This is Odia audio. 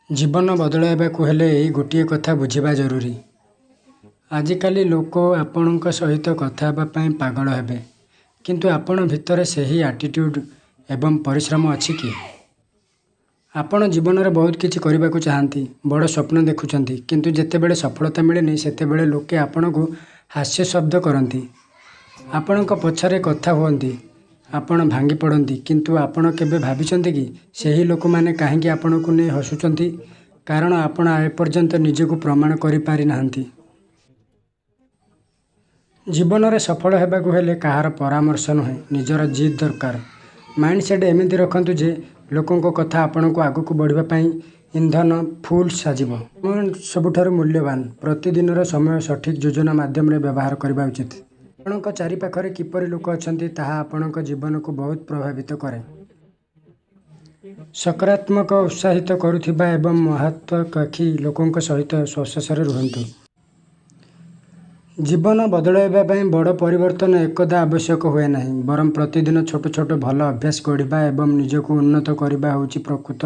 ଜୀବନ ବଦଳାଇବାକୁ ହେଲେ ଏଇ ଗୋଟିଏ କଥା ବୁଝିବା ଜରୁରୀ। ଆଜିକାଲି ଲୋକ ଆପଣଙ୍କ ସହିତ କଥା ହେବା ପାଇଁ ପାଗଳ ହେବେ, କିନ୍ତୁ ଆପଣ ଭିତରେ ସେହି ଆଟିଟ୍ୟୁଡ୍ ଏବଂ ପରିଶ୍ରମ ଅଛି କି? ଆପଣ ଜୀବନରେ ବହୁତ କିଛି କରିବାକୁ ଚାହାଁନ୍ତି, ବଡ଼ ସ୍ୱପ୍ନ ଦେଖୁଛନ୍ତି, କିନ୍ତୁ ଯେତେବେଳେ ସଫଳତା ମିଳେନି, ସେତେବେଳେ ଲୋକେ ଆପଣଙ୍କୁ ହାସ୍ୟାସ୍ପଦ କରନ୍ତି। ଆପଣଙ୍କ ପଛରେ କଥା ହୁଅନ୍ତି, ଆପଣ ଭାଙ୍ଗି ପଡ଼ନ୍ତି। କିନ୍ତୁ ଆପଣ କେବେ ଭାବିଛନ୍ତି କି, ସେହି ଲୋକମାନେ କାହିଁକି ଆପଣଙ୍କୁ ନେଇ ହସୁଛନ୍ତି? କାରଣ ଆପଣ ଏପର୍ଯ୍ୟନ୍ତ ନିଜକୁ ପ୍ରମାଣ କରିପାରି ନାହାଁନ୍ତି। ଜୀବନରେ ସଫଳ ହେବାକୁ ହେଲେ କାହାର ପରାମର୍ଶ ନୁହେଁ, ନିଜର ଜିଦ୍ ଦରକାର। ମାଇଣ୍ଡସେଟ୍ ଏମିତି ରଖନ୍ତୁ ଯେ ଲୋକଙ୍କ କଥା ଆପଣଙ୍କୁ ଆଗକୁ ବଢ଼ିବା ପାଇଁ ଇନ୍ଧନ ଫୁଏଲ୍ ସାଜିବ। ସମୟ ସବୁଠାରୁ ମୂଲ୍ୟବାନ। ପ୍ରତିଦିନର ସମୟ ସଠିକ୍ ଯୋଜନା ମାଧ୍ୟମରେ ବ୍ୟବହାର କରିବା ଉଚିତ। ଆପଣଙ୍କ ଚାରିପାଖରେ କିପରି ଲୋକ ଅଛନ୍ତି ତାହା ଆପଣଙ୍କ ଜୀବନକୁ ବହୁତ ପ୍ରଭାବିତ କରେ। ସକାରାତ୍ମକ, ଉତ୍ସାହିତ କରୁଥିବା ଏବଂ ମହତ୍ତ୍ୱାକାଂକ୍ଷୀ ଲୋକଙ୍କ ସହିତ ସଂସ୍ପର୍ଶରେ ରୁହନ୍ତୁ। ଜୀବନ ବଦଳାଇବା ପାଇଁ ବଡ଼ ପରିବର୍ତ୍ତନ ଏକଦା ଆବଶ୍ୟକ ହୁଏ ନାହିଁ, ବରଂ ପ୍ରତିଦିନ ଛୋଟ ଛୋଟ ଭଲ ଅଭ୍ୟାସ ଗଢ଼ିବା ଏବଂ ନିଜକୁ ଉନ୍ନତ କରିବା ହେଉଛି ପ୍ରକୃତ